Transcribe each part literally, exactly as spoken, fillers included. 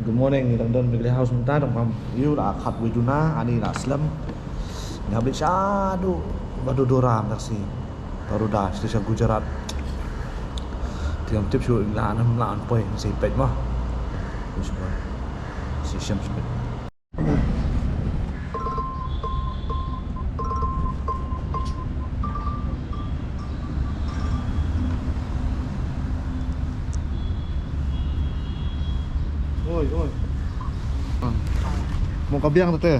Good morning, ngi dang don Meghalaya House mynta, dang bam ïu la khat wei duna, ani la slem. Ngi hap leit shaduh Vadodara mynta ka sngi. Baroda, sha Gujarat. Te ngam tip shuh la nam la an poi, ngi sa peit mo. Ngi sa peit. Ngi sa shem sa peit. Oi, oi. Mo ka biang te.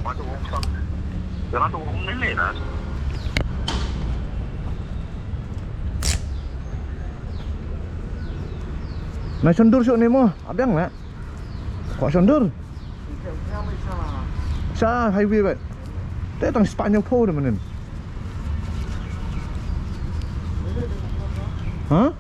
Na shondur shuh ne mo, a biang na. Kwah shondur. Sha highway bad. Te tang spah hynñiew phew de mynnin. Ha?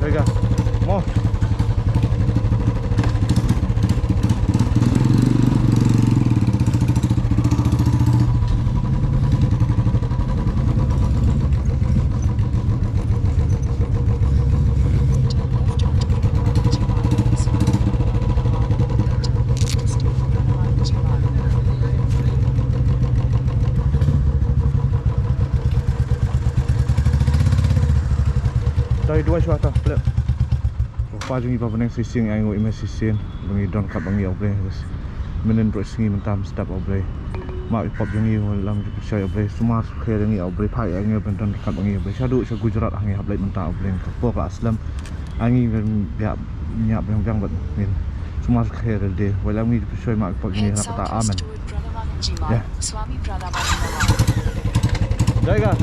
There you go. Mo. Dei duwai shuwa ta, plep. Papa jong ngi ba bneng, shisien ngi ainguh ïa me shisien ba ngi don kat ba ngi, ïa U Blei. Mynnin baroh sngi mynta mynstep, ïa U Blei. Map ïa pop jong ngi, wallam jingpyrshah, ïa U Blei. Sumar sukher ïa ngi, ïa U Blei. Phah ïa ngi ban don kat ba ngi, ïa U Blei. Shaduh sha Gujarat ha ngi hap leit mynta, ïa U Blei. Ka por ka slem. Ha ngi ban ïa ïa biang biang bad ngin. Sumar sukher ïa U Blei. Wallam ngi jingpyrshah, map ïa pop jong ngi ha kata. Amen. Ïa. Jai Hind.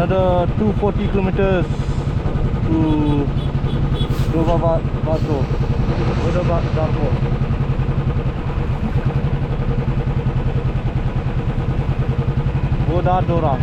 The two forty kilometers to Doba Ba-, Bato, Doba Darpo. Boda Dora.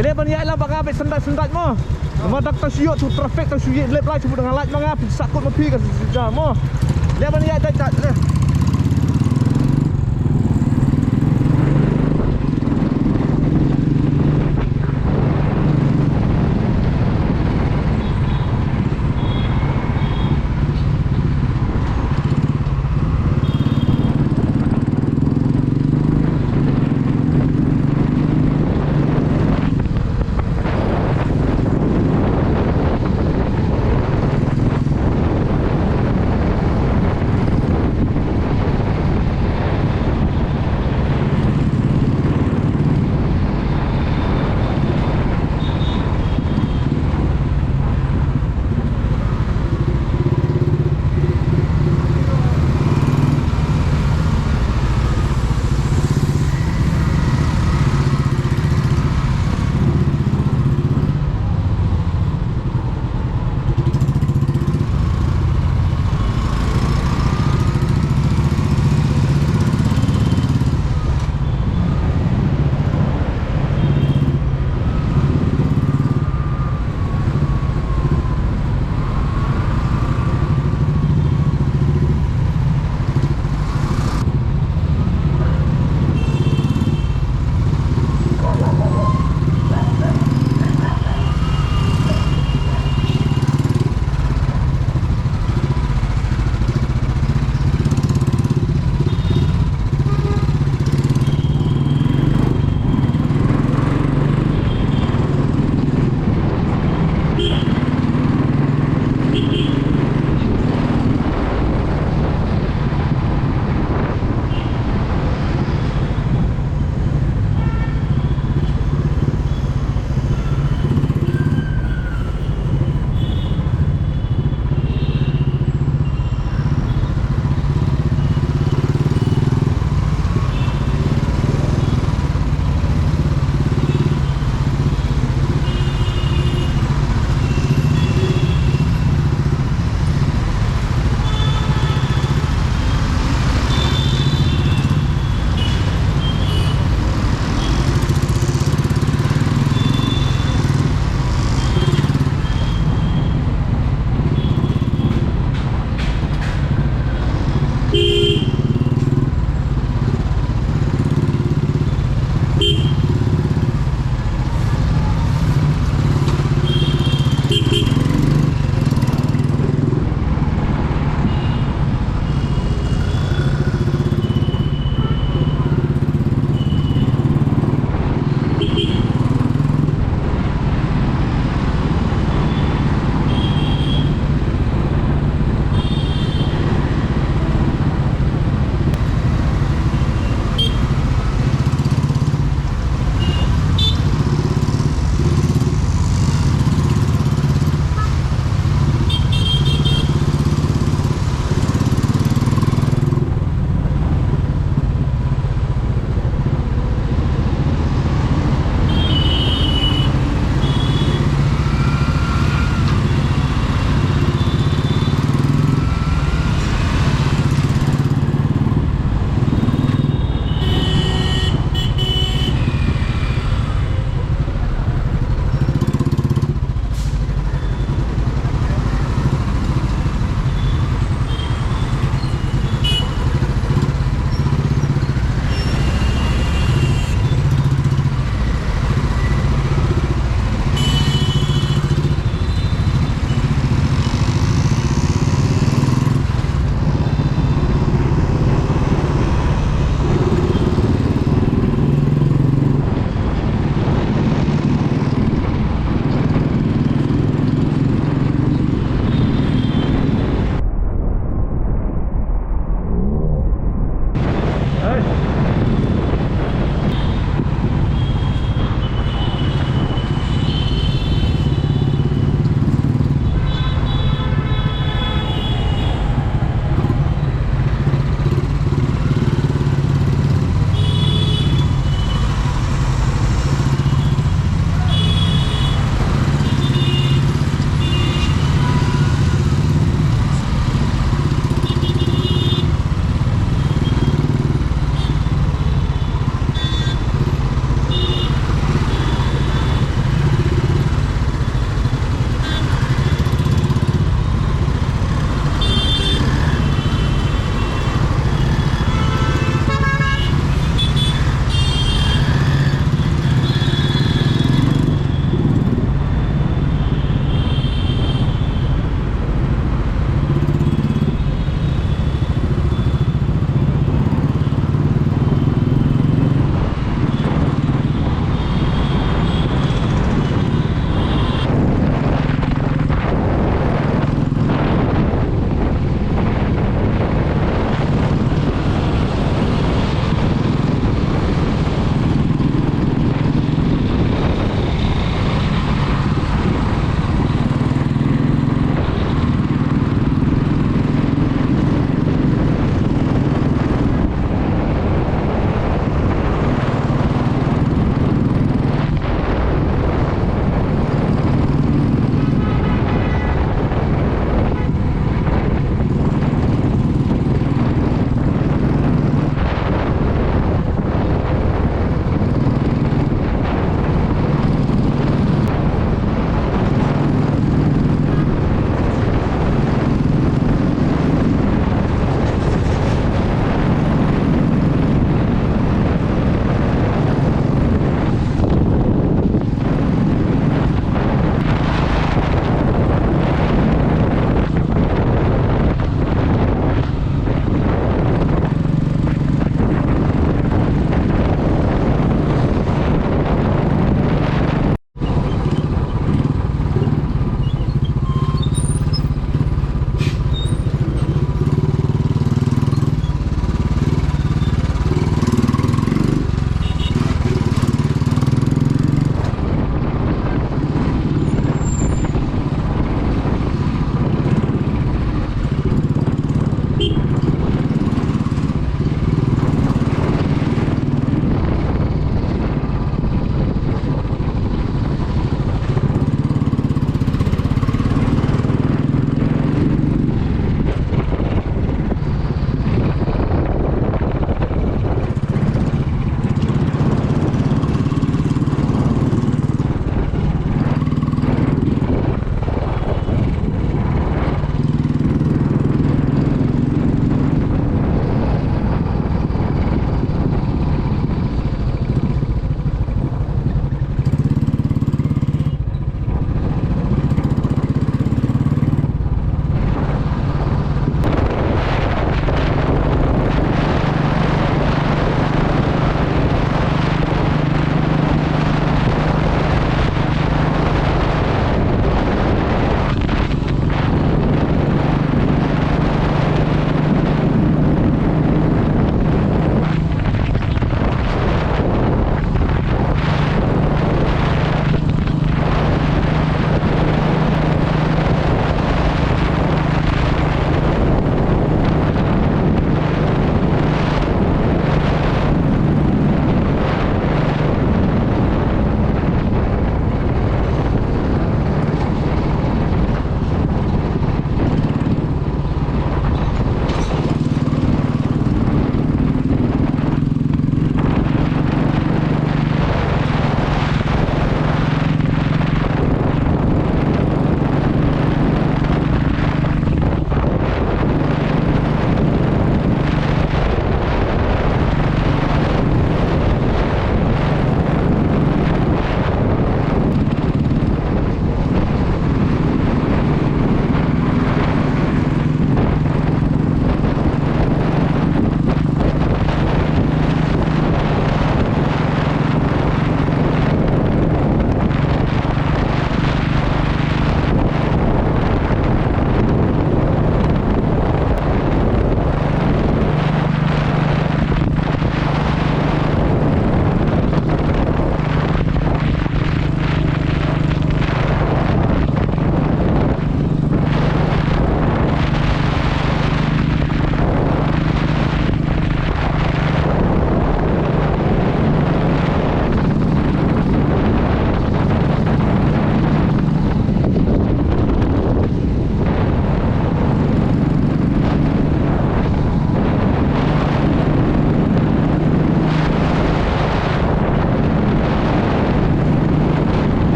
Ïa leh ban ïaid la ba nga beit sandai sandai mo. Namar dak tang shu ïoh tu traffic tang shu ïaid leh lai shu bud nga lait ma nga phi sakut ma phi ka shu shu ja mo. Leh ban ïaid dai dai leh.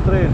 Train.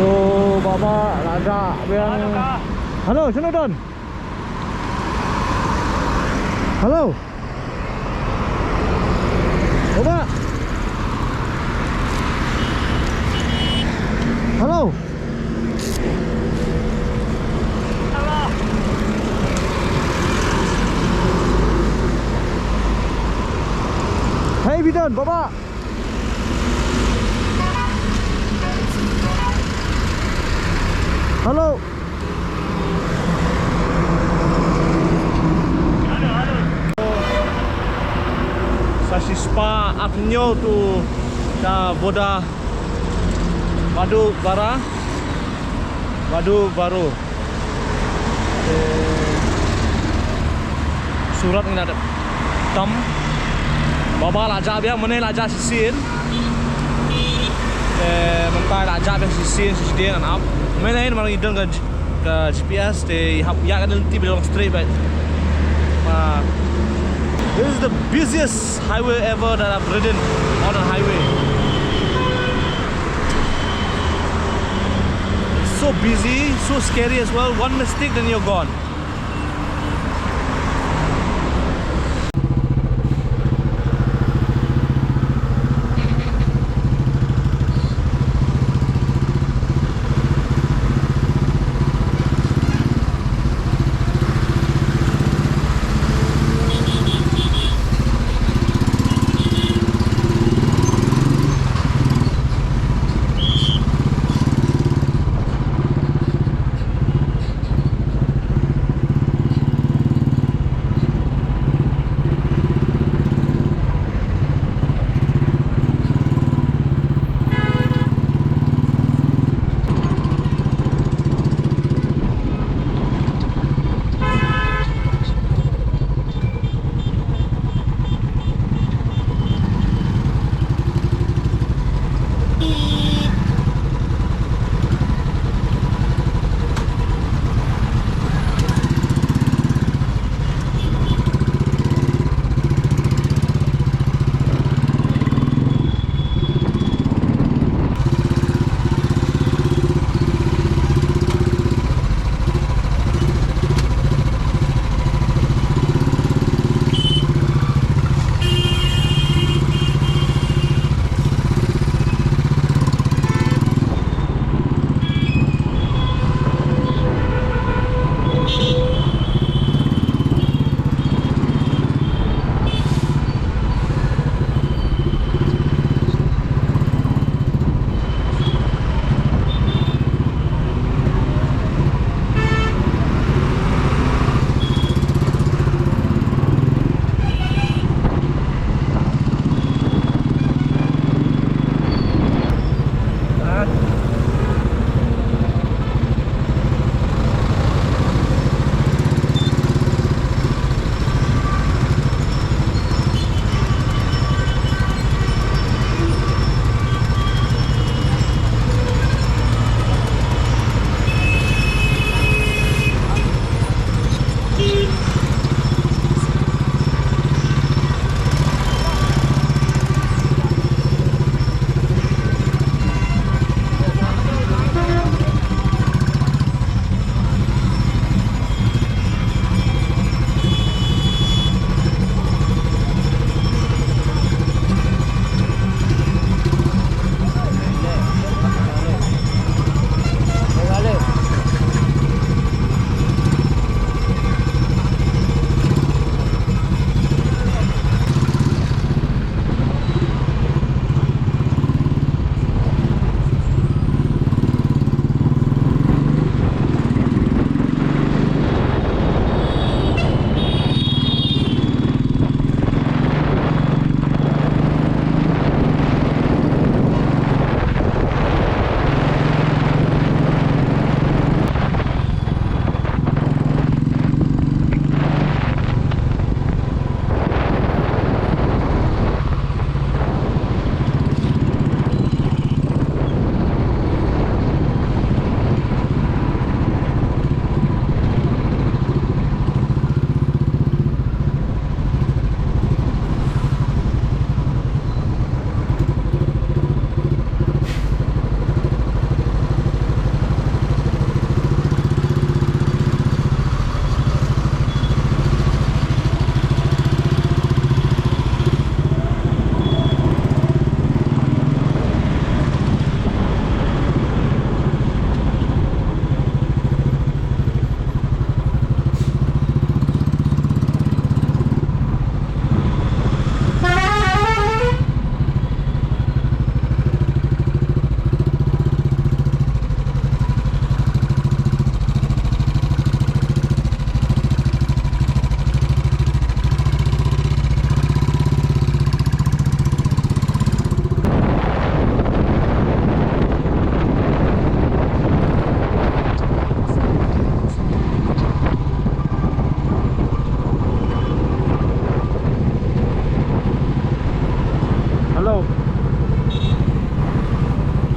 To, Baba, la jah biang. Hello, shano don? Hello. Baba. Hello. Hey, Bidon, Baba. Hello. Sa shispah arphew hynñiew to sha border Vadodara, Vadodara. Te Surat ngi la dep tam. Baba la jah biang, mynne la jah shisien. Te mynta la jah biang shisien, shisien ngan ap. Mynne mar ngi don ka, ka G P S te hap ïa ka lynti ba long straight beit. Ah, this is the busiest highway ever that I've ridden on a highway. It's so busy, so scary as well. One mistake, then you're gone.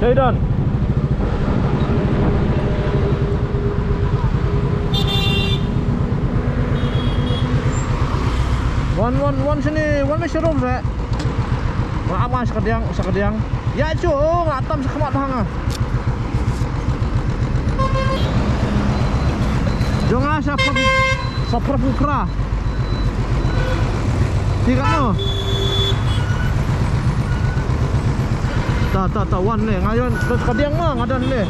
Hey, Don. Wan, wan, wan shane, wan me sharum re. Nga ama shakadiang, shakadiang. Ya chu, nga tam shakhmat hanga. Jong nga sha Phra-, sha Phrapukra. Ti ka no. Ta, ta, ta, wan ne, nga yon, ka diang ma, nga don ne.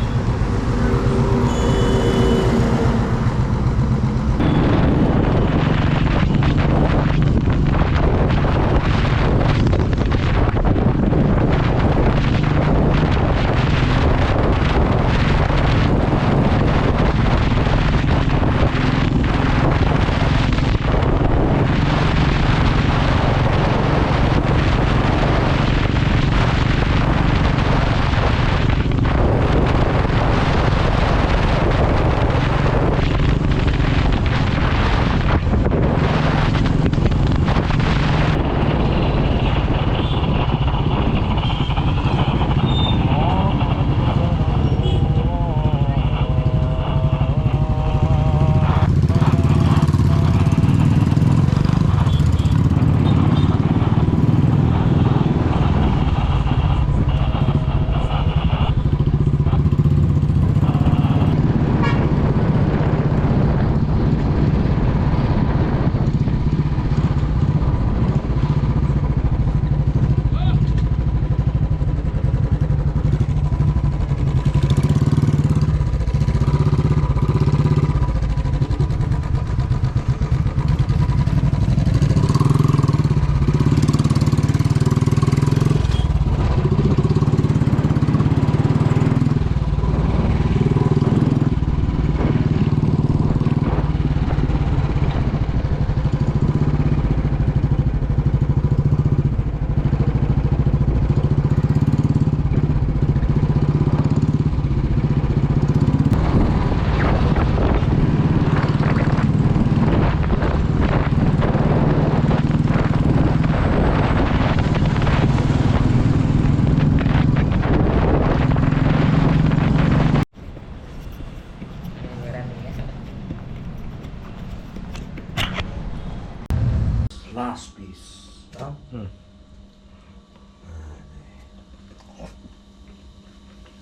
Last piece.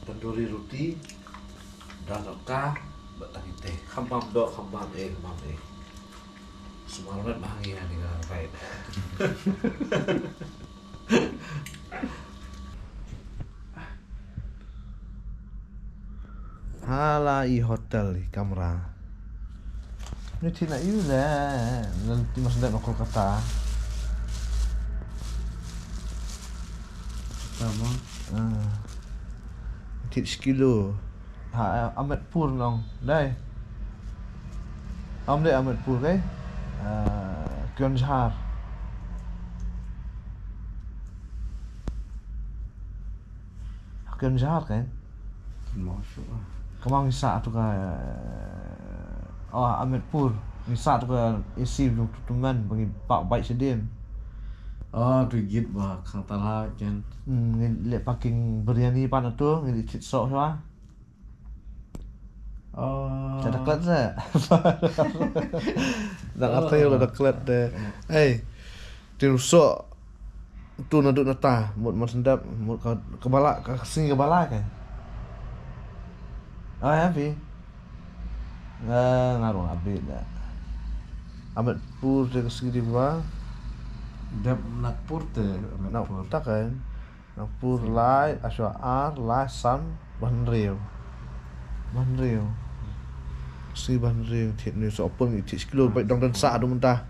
Tandoori roti, dal tadka, bad tang ite. Kham bam doh, kham bam eh, kham bam eh. Sumar met ma hangne ïa ni ka ride. Hala i hotel i kamra. Ni thik na ïu le, lynti Mawsyndet na Kolkata. Tama. Ah. Thik shi kilo. Ha, Ahmedpur nong. Dei. Am dei Ahmedpur kai. Ah, Keonjhar. Keonjhar kan? Kin mawshu ah. Kamang ngi sah tu ka, oh, Ahmedpur. Ngi sah tu ka A C jong tu tu man, ba ngi pak bike shadien. Oh, tu git ba khang tala ken. Hmm, ngi leh parking biryani pan tu, ngi leh chit sok shwa. Oh. Sa da klet sa. Da kata la da klet de. Hey. Tin u soh tu naduh nata, mut Mawsyndet, mut ka, ka Bala, ka sngi ka Bala ka. Ah, ya phi. Nga, nga ruh nga bit da. Ahmedpur te ka sngi dei ba. Dep Nagpur te Ahmedpur. Nagpur ta kan. Nagpur lai, ashwa ar, lai san, ba hynriew. Ba hynriew. Sngi ba hynriew, thied ni soh pun ngi thied shi kilo, bad dang don sah haduh mynta.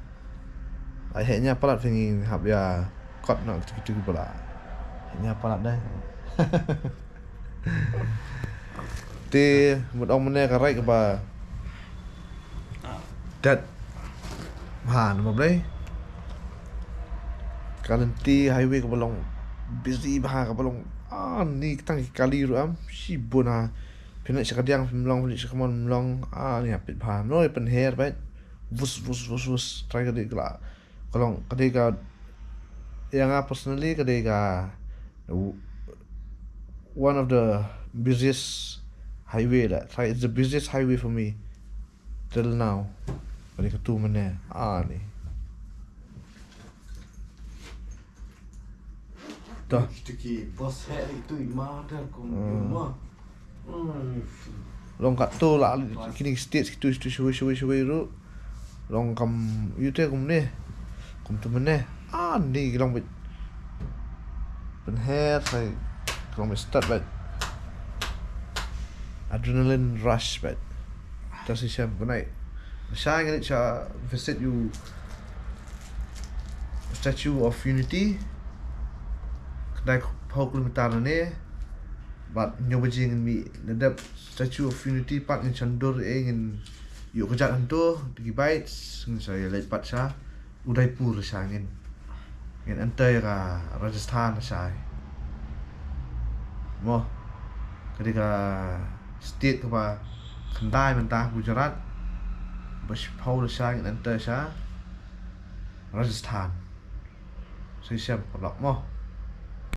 Ai heh nia palat phi ngi hap ïa kot na kiti kiti pala. Heh nia palat dei. Te mut ong mynne ka ride kaba dat bha namar balei ka lynti highway kaba long busy bha, kaba long, ah, ni tang ki kali ruh em shibun ha. Phin leit sha kadiang phim long, phin leit sha kamon phim long, ah, ni hapit bha. Mano pynher bad vus vus vus vus, trai ka dei ka la, ka long ka dei ka, ïa nga personally ka dei ka, u, One of the busiest highway lah. It's the busiest highway for me till now. Bad katu mynne, ani. Dah. Kita ki bos heh itu imah dah kum rumah. Long katu lah kini state kitu kitu shwei shwei shwei ruh. Long kam ute kumne. Kumtu mynne. Ani long bit. Pynher sai long bit start bit. Adrenaline rush bit. That's the same. Good night. Shang it sha visit you. Statue of Unity. Kdai phaw kilometer ne. Bad nyo bajing mi nadep Statue of Unity pat ngin shandur e ngin yu kajat hanto digi bites ngin sa leit pat sha Udaipur sha ngin ngin enter ka Rajasthan sha. Mo kadi ka state kaba khyndai mynta Gujarat. Ba shiphaw sha ngin enter sha Rajasthan. Shisha paralok mo.